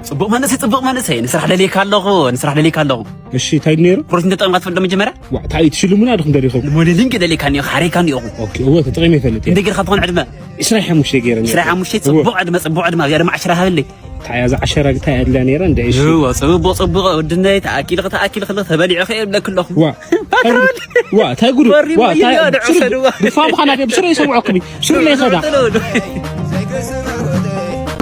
ጽቡቕ መንእሰይ፣ ጽቡቕ መንእሰይ። ንስራሕ ደልየካ ኣለኹ፣ ንስራሕ ደልየካ ኣለኹ። እሺ፣ እንታይ ነይሩ? ፕሮቲን ተጠቒምካ ትፈልጥ ዶ መጀመርያ? ዋ፣ እንታይ እዩ ትሽልሙኒ ኣለኹም ደሊኹም? ንሞዴሊንግ ደልየካኒ እየ፣ ሓረይካኒ እየ። ኦኬ፣ እወ፣ ተጠቒመ ይፈልጥ እየ። ክንደይ ጌርካ ትኾን ዕድመ? ዕስራን ሓሙሽተን ገይረ ነይረ። ዕስራን ሓሙሽተን፣ እወ። ጽቡቕ ዕድመ፣ ጽቡቕ ዕድመ። እዚኣ ድማ ዓሸራ ሃበለይ። እንታይ እያ እዛ ዓሸራ ግታይ ኣድልያ ነይራ? እንደ እሺ። እወ፣ ጽቡቕ፣ ጽቡቕ፣ ወድነይ፣ ተኣኪልኺ፣ ተኣኪልኺ፣ ተበሊዑኺ እብለኪ ኣለኹ። ዋ፣ እንታይ ጉድ? ዋ፣ እንታይ ጉድ? ዋ፣ እንታይ ጉድ? ብፋምኻ ናት፣ ብስሩ ይሰምዐኩም እዩ። ብስሩ ለይኸዳ።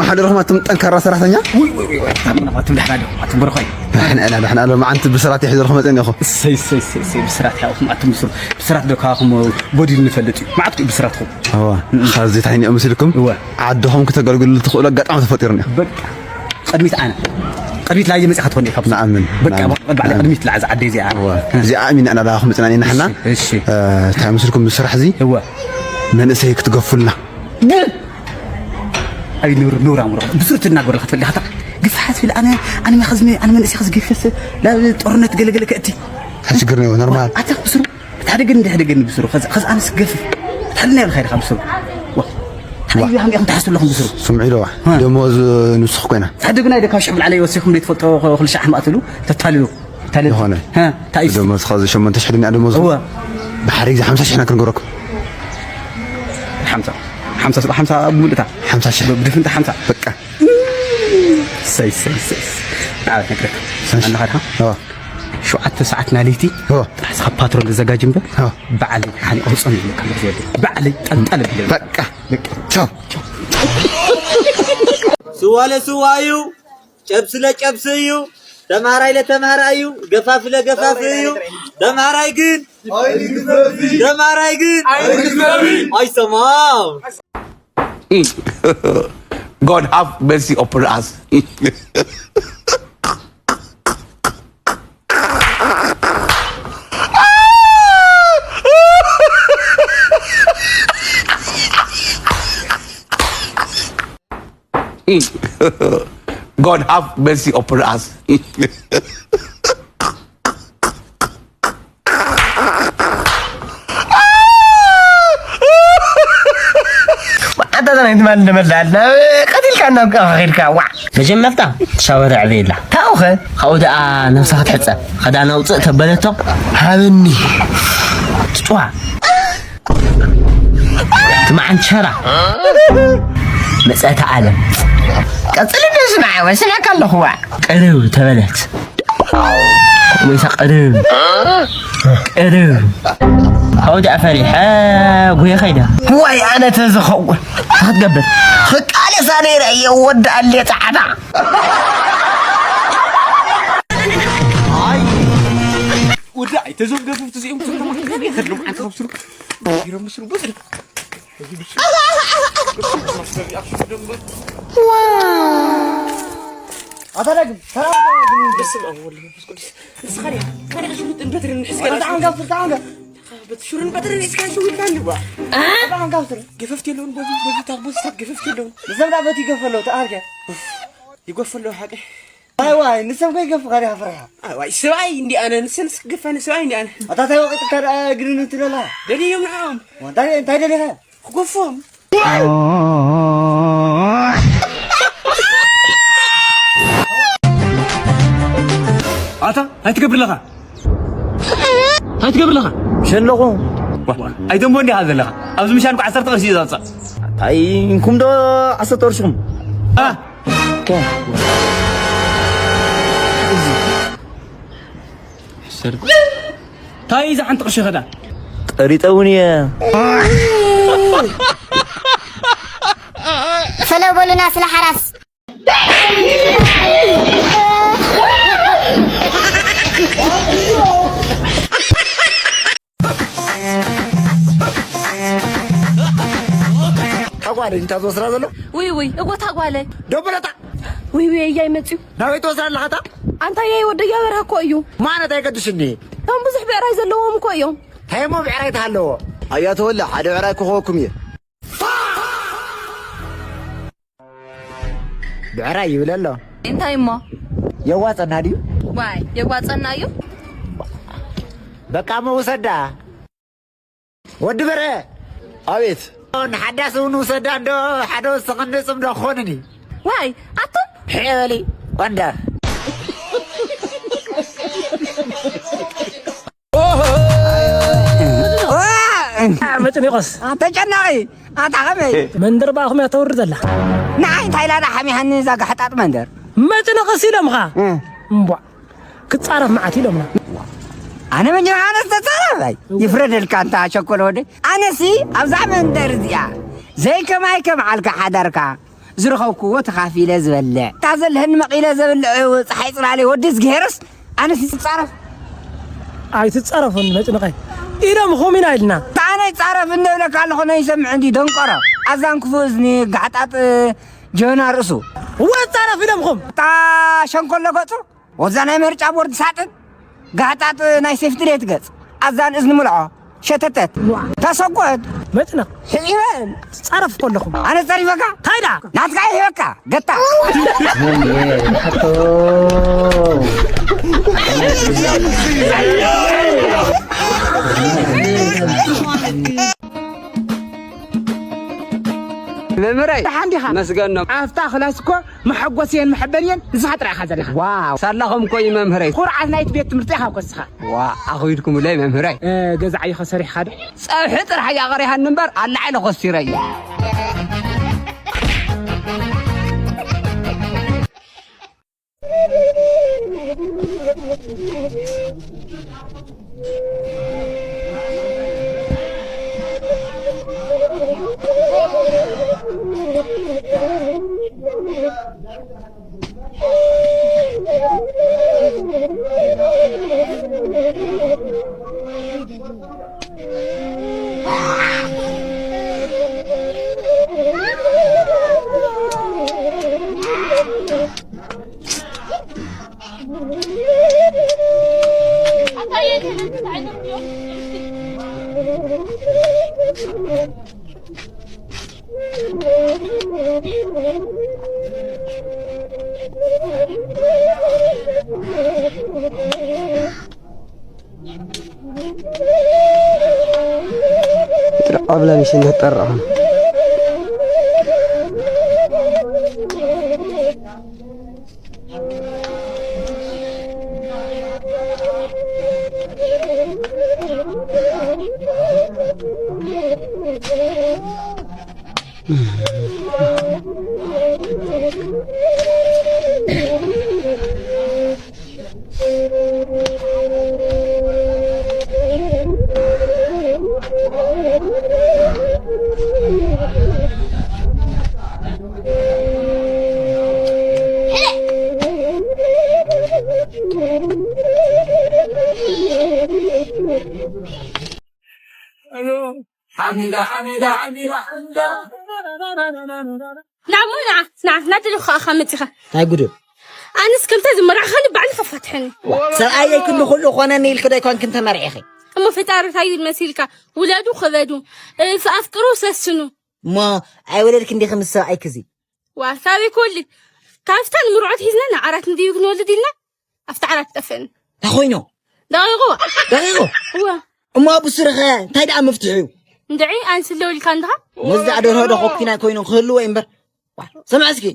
መሓደርኹም ኣቱም ጠንካራ ሰራሕተኛ። ውይ፣ ውይ፣ ውይ፣ ውይ፣ ኣቱም፣ ኣቱም ደሕና ዶ? ኣቱም ብሩኻይ። ንሕና፣ ንሕና፣ ንሕና፣ መዓንቲ ብስራት ይሕዘልኹም መፅእኒ ኢኹ። እሰይ፣ እሰይ፣ እሰይ፣ እሰይ፣ ብስራት ኢኻ ኢኹም ኣቱም ብስሩ። ብስራት ዶ ካኹም ቦዲል ንፈልጥ እዩ። መዓት እዩ ብስራትኹም። እዋ፣ ኻዚ ታይኒ እዮም ሲልኩም? እዋ። ዓድኹም ክተገልግሉ ትኽእሉ ኣጋጣሚ ተፈጢሩ እኒኦ። በቃ። ቅድሚት ኣነ። ቅድሚት ላየ መፂኻ ትኾን ኢኻ። ንኣምን፣ በቃ፣ ንኣምን፣ ባዕለ ንኣምን። ቅድሚት ላዕዚ ዓደይ እዚኣ። እዋ። እዚኣ ኣሚና ኢና ላኹም መፅና ኢና ንሕና። እሺ፣ እሺ። እ፣ እንታይ መስልኩም ብስራሕ እዚ? እዋ። መንእሰይ ክትገፉልና። ግን ኣይ ኑር ኑር ኣምሮ ብስሩ ትናገር ለካ ትፈልጥ ኢኻ። ግፍሓት ብል ኣነ ኣነ መኸዝመ ኣነ መንእሰይ ኸዝገፈስ ናብ ጦርነት ገለገለ ከእቲ። ችግር ነው ኖርማል። ኣታ ብስሩ ታደገን ደሕደገን ብስሩ ኸዝ ኸዝ ኣነስ ገፍ ታልና ይብል ኸይድ ብስሩ። ዋ ታዩ ያም ያም ተሓስብ ለኹም ብስሩ። ስምዒ ለዋ እ። ደሞዝ ንስኽ ኮይና። ታደግና ደካ ሽዕብ ላዕለ ይወሲኹም ደይ ትፈልጦ ኹልሻ ኣሕማእትሉ ተታልሉ። ዝኾነ ደሞዝ ኻዚ ሸሞንተ ሽሕ ድንያ ደሞዝ እወ። ብሓደ ግዜ ሓምሳ ሽሕ ኢና ክንገብረኩም። ሓምሳ ሓምሳ ሓምሳ ብምልእታ ሓምሳ ሽሕ። ብድፍንታ ሓምሳ በቃ። ሰይ ሰይ ሰይ። ንዓበት ነግረካ። ኣለኻ ድኻ? እወ። ሸውዓተ ሰዓት ናለይቲ እወ። ጥራሕ ስኻ ፓትሮል ዘጋጅ እምበር እወ። ባዕለይ ሓኒ ኣውፅኦም ይብለካ። ባዕለይ ጠልጠል ብለ በቃ። በቃ። ቻው። ስዋ ለስዋ እዩ። ጨብሲ ለጨብሲ እዩ። ተምሃራይ ለተምሃራይ እዩ። ገፋፊ ለገፋፊ እዩ። ተምሃራይ ግን ተምሃራይ ግን ኣይሰማም። God have mercy upon us. God have mercy upon us. ኣታ ናይ ትማል እንደመላልና ቀቲልካ ናብ ቃኻ ኸድካ ዋ መጀመርታ ሻወር ኣዕበየላ ታውኸ ካብኡ ደኣ ነብስኻ ትሕጸብ ኸዳ ነውፅእ ተበለቶ ሃብኒ ትጭዋ ትማዓንቸራ መፀእቲ ዓለም ቀፅል ደስና ወስናካ ኣለኹዋ ቅርብ ተበለት ወይሳ ቅርብ ቅርብ ካብኡ ደኣ ፈሪሐ ጉየ ኸይደ ዋይ ኣነ ተዝኸውን እንታይ ክትገብር ክቃለሳ ነይረ እየ ወዲ ኣልየ ፃዕዳ ወዳይ ተዞም ገፉፍቲ እዚኦም ተሎም ዓንተ ከብስሩ ቢሮም ምስሩ ብዙ ኣታ ዳግም ሰላም በስመ ኣብ ወወልድ ወመንፈስ ቅዱስ ንስኻ ዲኻ ካሊእ ሽሩጥን በትርን ሒዝካ ዲኻ? ኣታ ዓንጋፍር፣ ኣታ ዓንጋፍር። በቲ ሽሩን በትርን ሒዝካ ሽውልካኒ። ኣታ ዓንጋፍር። ገፈፍቲ የለውን በዚ በዚ ታቦስታት ገፈፍቲ የለውን። ንሰምና በቲ ይገፈ ኣለዉ ተኣርገ ይጎፈ ኣለዉ ሓቂ። ኣይ ዋይ ንሰብ ከይገፍኻ ዲኻ ፍርሓ። ኣይ ዋይ ሰብኣይ እንዲ ኣነ ንሰንስ ክገፋኒ ሰብኣይ እንዲ ኣነ። ኣታ እንታይ ወቂጥካ ደኣ ግንኑ ትለላ? ደልዮም ንዓኦም። እንታይ እንታይ ደሊኻ? ክጎፎም። ኣታ እንታይ ትገብር ኣለኻ? እንታይ ትገብር ኣለኻ? ሸለኹ። ኣይተንቦ እንዲኻ ዘለኻ ኣብዚ ምሻንኩ ዓሰርተ ቅርሺ እዩ ዘውፅእ። እንታይ ኢንኩም ዶ ዓሰርተ ቅርሽኹም? እንታይ እዛ ሓንቲ ቅርሺ ኸዳ? ቀሪጠ እውን እየ። ፈለው በሉና ስለ ሓራስ። ታጓለ እንታ ዝወስዳ ዘሎ ውይ ውይ እጎ ታጓለ ደበለታ ውይ ውይ እያይ መፅዩ ናበይ ትወስዳ ኣለኻታ ኣንታ እያይ ወደያ በርሃ እኮ እዩ ማለት ኣይገድሽኒ እቶም ብዙሕ ብዕራይ ዘለዎም እኮ እዮም ታይሞ ብዕራይ ተሃለዎ ኣያ ተወለ ሓደ ብዕራይ ክኸወኩም እየ ብዕራይ ይብል ኣሎ እንታይ እሞ የዋፀና ድዩ ዋይ የዋፀና እዩ በቃ መውሰዳ ወዲ በረ ኣቤት ንሓዳስ እውን ውሰዳ እንዶ ሓደ ወሰኸኒ ፅምዶ ክኾንኒ ዋይ ኣቱም ሄበሊ ወንደር። መጭኒቆስ ኣተጨናቂ ኣታ ከመይ? መንደር ብኣኹም እያ ተውሪ ዘላ። ንዓይ እንታይ ኢላ ዳ ሓሚሃኒ እዛ ጋሕጣጥ መንደር? መጭነቕስ ኢሎምኻ? እምቧ። ክጻረፍ መዓት ኢሎምና። ኣነ መጀመርያ ኣነስ ተጻረፍ ኣይ ይፍረደልካ እንታ ሸኮሎ ወደ። ኣነሲ ኣብዛ መንደር እዚኣ ዘይከማይ ከም ዓልካ ሓዳርካ ዝረኸብክዎ ተኻፊለ ዝበልዕ እታ ዘለህኒ መቒለ ዘብልዕ ፀሓይ ፅላለ ወዲ እዝግሄርስ ኣነስ ይፃረፍ። ኣይትፃረፉን መጭንቐይ ኢሎም ኹም ኢና ኢልና። ኣነ ይፃረፍ እንደብለካ ኣለኹ ነይሰምዕ እንዲ ደንቆሮ ኣዛን ክፉ እዝኒ ጋዕጣጥ ጀና ርእሱ። ወፃረፍ ኢሎም ኹም እታ ሸንኮሎ ገፁ ወዛ ናይ ምርጫ ቦርድ ሳጥን ጋሕጣጥ ናይ ሴፍትኔት ገጽ ኣዛን እዝኒ ምልዖ ሸተተት ተሰጎት መጽነቕ ሕዒበን ትጻረፍ ከለኹም ኣነ ጸሪፈካ ታይዳ ናትካ ይህበካ ገታ መምህረይ ደሓን ዲኻ? መስገን ነው። ኣብታ ክላስ እኮ መሐጎስየን መሐበንየን ንስኻ ጥራይ ኢኻ ዘለኻ። ዋው ሳላኹም እኮ እዩ መምህረይ። ኩርዓት ናይቲ ቤት ትምህርቲ ኢኻ እኮ ንስኻ። ዋ ኣኺድኩምለይ መምህረይ። እ፣ ገዛ ዓይኸ ሰሪሕኻ ዶ? ጸብሒ ጥራሕ እያ ቀሪሃኒ እምበር ኣላዒለ ኮስቲረያ። ጥርዓብላ ሚሽ እንዳጠራኹም ናሞ ንዓ ንዓ ናደለኹ ከዓ ካብ መፂኻ እንታይ ጉዱ ኣነስ ከምታ ዝመራዕኻኒ ባዕሊ ከፋትሐኒ ሰብኣየይ ክንዲ ኩሉ ኮነኒ ኢልክ ዶ ኣይኮንክን ተመርዒኺ እሞ ፈጣሪ እንታይ ይብል መሲልካ ውለዱ ክበዱ እ፣ ኣፍቅሩ ሰስኑ እሞ ኣይወለድክ እንዲኺ ምስ ሰብኣይክ እዚ ዋ ሳበይ ክወልድ ካብታ ንምርዖት ሒዝና ንዓራት እንድዩ ክንወልድ ኢልና ኣብቲ ዓራት ጠፍእን እንታይ ኮይኑ ደቂቑ ደቂቑ እዋ እሞ ብስርኸ እንታይ ደኣ መፍትሑ እዩ እንድዒ ኣንስለ ወልካ እንድኻ መዝዳዕ ደርሆ ዶ ኮኪና ኮይኑ ክህልዎ እዩ እምበር ዋ፣ ስምዒ እስኪ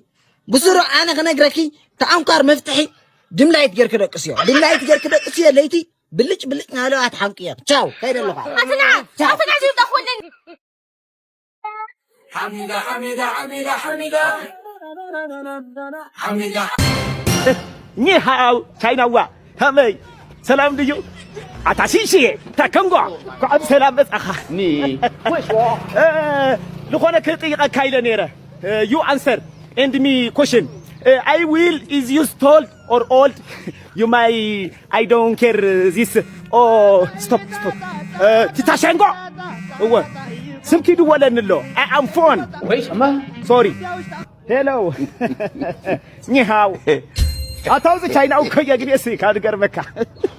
ብስሩ ኣነ ክነግረኪ ተኣንኳር መፍትሒ ድምላይት ጌርክ ደቅስዮ ድምላይት ጌርክ ደቅስዮ ለይቲ ብልጭ ብልጭ ናበለ ኣትሓንቅዮ ቻው ከይደ ኣለኹ ኣትና ኣትና ዝውጣ ክወለኒ ሓሚዳ ሓሚዳ ሓሚዳ ሓሚዳ ሓሚዳ ኒሃው ቻይናዋ ከመይ ሰላም ድዩ ኣታ ሽሽየ ታከንጎ ኳዕ ብሰላም መጻኻ ኒ ዝኾነ ክጥይቐካ ኢለ ነይረ you answer and me question I will is used told or old you my I don't care this oh stop stop ትታሸንጎ እወ ስምኪ ድወለኒ ኣሎ I am phone ወይ ስማ sorry hello ኒሃው ኣታውዚ ቻይናው እኮ የግኔ ሲ ካብ ዝገርመካ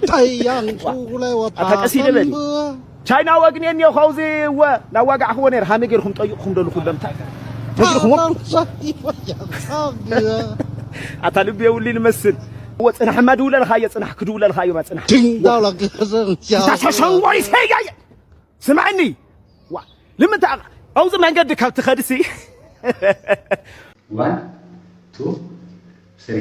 ቻይናው እኮ ቻይናው ኣግኔ እኒኦ ካብዚ እወ ናዋጋዕክዎ ነይር ሃመይ ገይርኩም ጠይቕኩም ደልኹ ለምታ ነግርኹም ኣታ ልቢ የውሊ ንመስል እወ ፅናሕማ ድውለልኻዮ ፅናሕ ክድውለልኻዮ ማ ፅናሕ ታሸሸንጎይ ሰያየ ስምዐኒ ንምንታይ ኣብዚ መንገዲ ካብ ትኸድሲ One, two, ስሪ።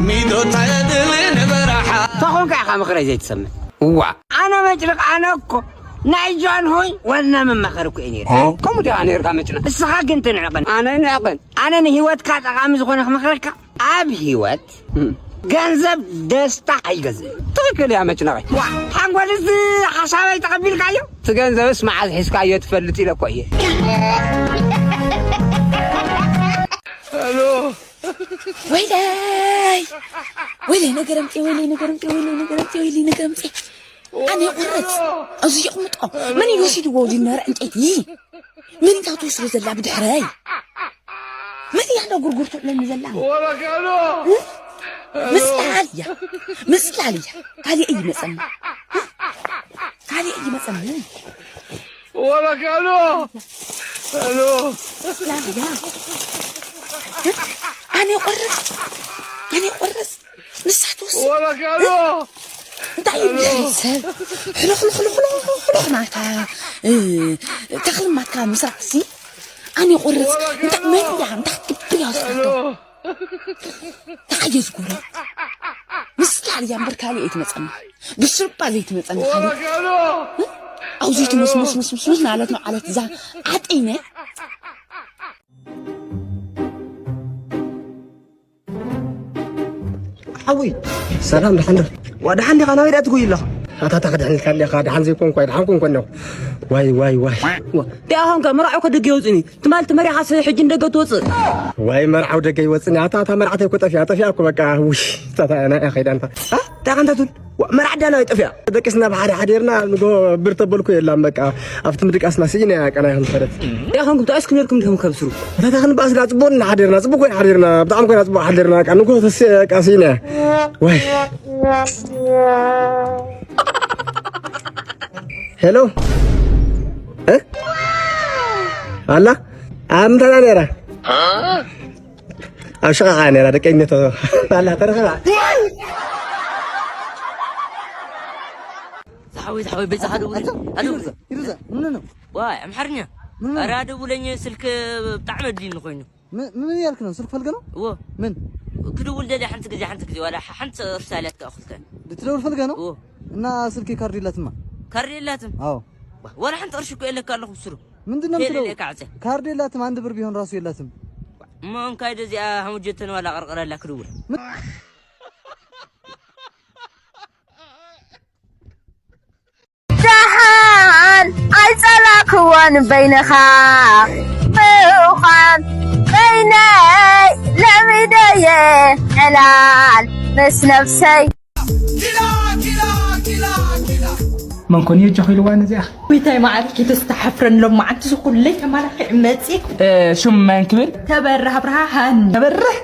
ሚዶ ታየድሊ ንበራሓ። ተኾንካ ኢኻ ምኽረይ ዘይትሰምዕ። እዋ፣ ኣነ መጭርቕ፣ ኣነ እኮ ናይ ጃንሆይ ዋና መማኸሪ እኮ እየ ነይረ። ከምኡ ዲኻ ነይርካ መጭርቕ? እስኻ ግን ትንዕቕን፣ ኣነ ንዕቕን። ኣነ ንህይወትካ ጠቓሚ ዝኾነ ክመኽረካ፣ ኣብ ህይወት ገንዘብ ደስታ ኣይገዝእን። ትኽክል እያ መጭነቐይ። ዋ፣ ሓንጎልስ ሓሳበይ ተቐቢልካዮ? እቲ ገንዘብስ መዓዝ ሒዝካዮ ትፈልጥ ኢለ እኮ እየ። ወይለይ! ወይለይ ነገር ኣምፅኤ፣ ወይለይ ነገር ኣምፅኤ፣ ወይለይ ነገር ኣምፅኤ፣ ወይለይ ነገር ኣምፅኤ። ኣነ ይቑረፅ። ኣብዚ ይቕምጦ። መን እዩ ወሲድዎ እዚ ነበረ ዕንጨይቲ? መን እያ ትወስዶ ዘላ ብድሕረይ? መን እያ እንዳ ጉርጉር ትውዕለኒ ዘላ? እ? ምፅላል እያ። ምፅላል እያ። ካሊእ እዩ መፀኒ። እ? ካሊእ እዩ መፀኒ። ምፅላል እያ። ኣነ ይቆርስ። ኣነ ይቆርስ። ንሳ ትወስድ። እንታይ እዩ ብድሕሪ ሰብ? ሕሉኽ፣ ሕሉኽ፣ ሕሉኽ፣ ሕሉኽ ናታ፣ እ፣ ተኽሊ ናትካ ምስራዕ ሲ? ኣነ ይቆርስ። እንታይ መን እያ? እንታይ ክትገብር እያ ወሲዳቶ? እንታይ እየ ዝገብሮ? ምፅላል እያ እምበር ካሊእ ኣይትመፀኒ። ብስርባ ዘይትመፀኒ ካሊእ። እ? ኣብዚ ትምስምስ፣ ምስምስ፣ ምስምስ ማለት ነው። ዓለት እዛ ዓጢነ። ሓወይ፣ ሰላም፣ ደሓን ዶ? ዋ፣ ደሓን ዲኻ? ናበይ ደኣ ትጎይ ኣለኻ? ኣታ፣ ኣታ፣ ክድሕነልካ እንዲኻ፣ ደሓን ዘይኮንኩ፣ ኣይ፣ ደሓን ኮንኩ ኣለኹ። ዋይ፣ ዋይ፣ ዋይ። ዋ፣ እንታይ ኾንካ? መርዓው ከ ደገ ይወፅኒ። ትማል ትመሪኻ ሰ-፣ ሕጂ ንደገ ትወፅእ። ዋይ፣ መርዓው ደገ ይወፅኒ። ኣታ፣ ኣታ፣ መርዓተይ እኮ ጠፊኣ፣ ጠፊኣ እኮ በቃ። ውሽ፣ ኣታ፣ ኣታ፣ ናያ ከይዳ ኣንታ። ኣ? እንታይ ኾንካ ትብል? ዋ፣ መርዓ ዳና ጠፊኣ። ደቂስና ብሓደ ሓዲርና ንጎ ብር ተበልኩ የላም በቃ። ኣብቲ ምድቃስና ስኢና እያ ቀና ይኹን ፈረት። ያ ኾንኩም ተኣስኩ ነርኩም ድኹም ከብስሩ። ኣታ፣ ኣታ፣ ክንበኣስ ዳ ጽቡቕ ኢና ሓዲርና፣ ጽቡቕ ኮይና ሓዲርና፣ ብጣዕሚ ኮይና ጽቡቕ ሓዲርና፣ በቃ ንጎ ተስ-፣ በቃ ስኢና እያ። ዋይ። ሄሎ። እ? ኣላ? ኣብ ምንታይ ነይራ? ኣብ ሽቓቓ ነይራ፣ ደቀይነቶ። ኣላ፣ ተረኸባ። ዝሓወይ፣ ዝሓወይ፣ በይዛኻ ደውለኒ። ኣታ፣ ኣለው። ሂሩዛ፣ ሂሩዛ፣ ምን ነው? ዋይ፣ ኣምሓርኛ። ምን ነው? ኧረ፣ ደውለኝ፣ ስልክ ብጣዕሚ ኣድልይኒ ኮይኑ። ምን፣ ምን እያልክ ነው? ስልክ ፈልገ ነው? እዎ። ምን? ክድውል ደልየ ሓንቲ ግዜ፣ ሓንቲ ግዜ፣ ዋላ ሓ-፣ ሓንቲ ቅርሺ ኣልያት ከኣ ክልተ። ክትደውል ፈልገ ነው? እዎ። እና ስልኪ ካርድ የላትማ። ካርድ የላትም? አዎ። ዋላ ሓንቲ ቅርሺ እኮ የለካ ኣለኹ ብስሩ። ምንድን ነው ቴሌ የምትለው? ልእካ ዕፀ። ካርድ የላትም፣ አንድ ብር ቢሆን ራሱ የላትም። እሞ እንካይ ደዚኣ ሓሙጀተን ዋላ ቀርቀረላ ክድውል። ምን? ደሓን ኣይጸላእክዎን በይንኻ፣ ብእዃን በይነይ ለሚደየ ዕላል ምስ ነብሰይ። መን ኮን እየ ጀኺ ኢልዋ ነዚኣ? ጎይታይ መዓርኪ ተስተሓፍረን ሎማዓንቲ ዝኹለይ ተማላኺዕ መጺ። እ፣ ሽም መን ክብል? ተበርህ ኣብርሃ ሃኒ። ተበርህ?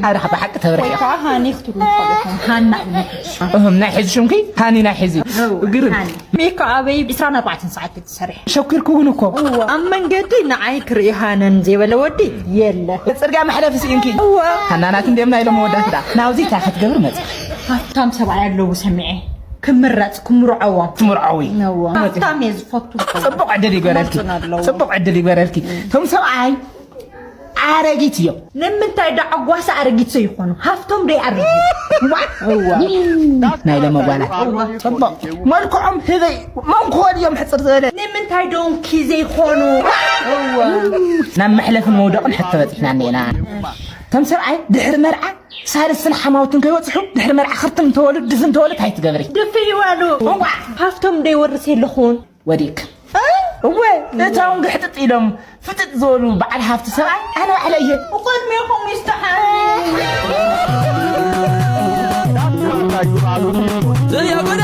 ኣረ፣ ብሓቂ ተበርህ እያ። ወይ ከዓ ሃኒ ክትብሉ ትኽእሉ ኢኹም። ሃና ኢሉ። እህም፣ ናይ ሕዚ ሽምኪ ሃኒ ናይ ሕዚ። እው፣ ግርም። ሃኒ። ሜኮ ኣበይ ዕስራን ኣርባዕተን ሰዓት ትሰርሒ? ሸኪርኩ እውን እኮ። እዋ፣ ኣብ መንገዲ ንዓይ ክርኢ ሃነን ዘይበለ ወዲ የለ። ጽርግያ መሕለፊ ስኢንኪ። እዋ። ሃና ናት እንዲኦም ናይ ሎም ወዳት ዳ። ናብዚ እንታይ ክትገብር መጽ? ሃብታም ሰብኣይ ኣለዉ ሰሚዐ። ክምረጽ፣ ክምርዐዎ። ትምርዐዊ። እዋ። መጽ። ሃብታም እየ ዝፈቱ። ጽቡቕ ዕድል ይግበረልኪ። መርጹን ኣለዉ። ጽቡቕ ዕድል ይግበረልኪ። እቶም ሰብኣይ ኣረጊት እዮም። ንምንታይ ዶ ዓጓሳ ኣረጊት ዘይኾኑ? ሃፍቶም ዶ ይኣርግ? ዋ! እዋ። ናይ ሎሚ ጓላት። እዋ። ጽቡቕ። መልክዖም ህበይ መንኮል እዮም ሕጽር ዝበለ። ንምንታይ ዶ እንኪ ዘይኾኑ? እዋ። ናብ መሕለፍን መውደቕን ሕቶ በጺሕና እኒኤና። እቶም ሰብኣይ ድሕሪ መርዓ ሳልስን ሓማውትን ከይበጽሑ ድሕሪ መርዓ ክርትን እንተወሉ ድፍን እንተወሉ እንታይ ትገብሪ? ድፍን ይበሉ። እዋ። ሃፍቶም ዶ ይወርስ የለኹን? ወዲክ። እ? እወ፣ እቶም ግሕጥጥ ኢሎም ፍጥጥ ዝበሉ በዓል ሃፍቲ ሰብኣይ ኣነ ባዕለ እየ። ብቕድሜኹም ይስተሓ። ዘያጎዳ